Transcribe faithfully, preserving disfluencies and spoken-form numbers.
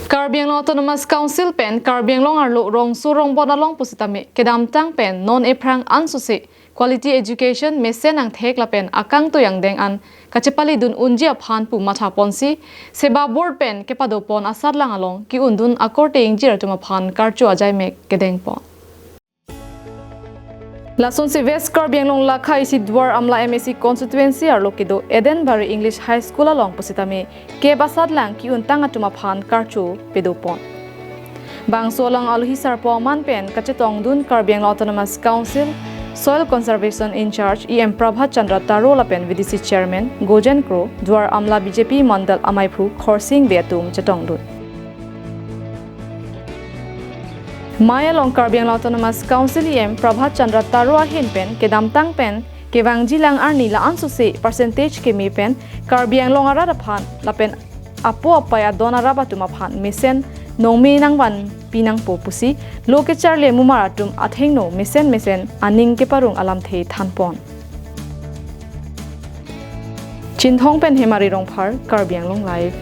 Karbi Anglong Autonomous Council pen Karbi Anglong arlo rongso rongbon along pusitame kedamtang pen non ephrang ansose quality education mesen angthek lapen akangtui angdeng an kachepalidun unji aphan pu mathaponsi SEBA board pen kepadopon asatlang along ki-undun akorte ingjir atum aphan karcho ajaimek kedengpon. Lasonsi West Karbi Anglong lakha isi Duar Amla M A C constituency arlo kedo Eden Bari English High School along pusitame kep asatlang ki-untang atum aphan karcho pedopon. Bangso along alohi sarpo aman pen kachetongdun Karbi Anglong Autonomous Council Soil Conservation In-charge E M Prabhat Chandra Taro lapen V D C Chairman Gojen Kro, Duar Amla B J P Mandal amaiphu Khorsing Bey atum chetongdun. Mei along Karbi Anglong Autonomous Council E M Prabhat Chandra Taro ahin pen kedamtang pen kevangjilang arni la-ansose percentage keme pen Karbi Anglong arat aphan lapen apo apai adon arap atum aphan mesen nongme nangvanpi nangpo pusi lo kecharli mumar atum athengno mesen mesen aning keparong alamthe thanpon. Chinthong pen Hemari Rongphar, Karbi Anglong Live.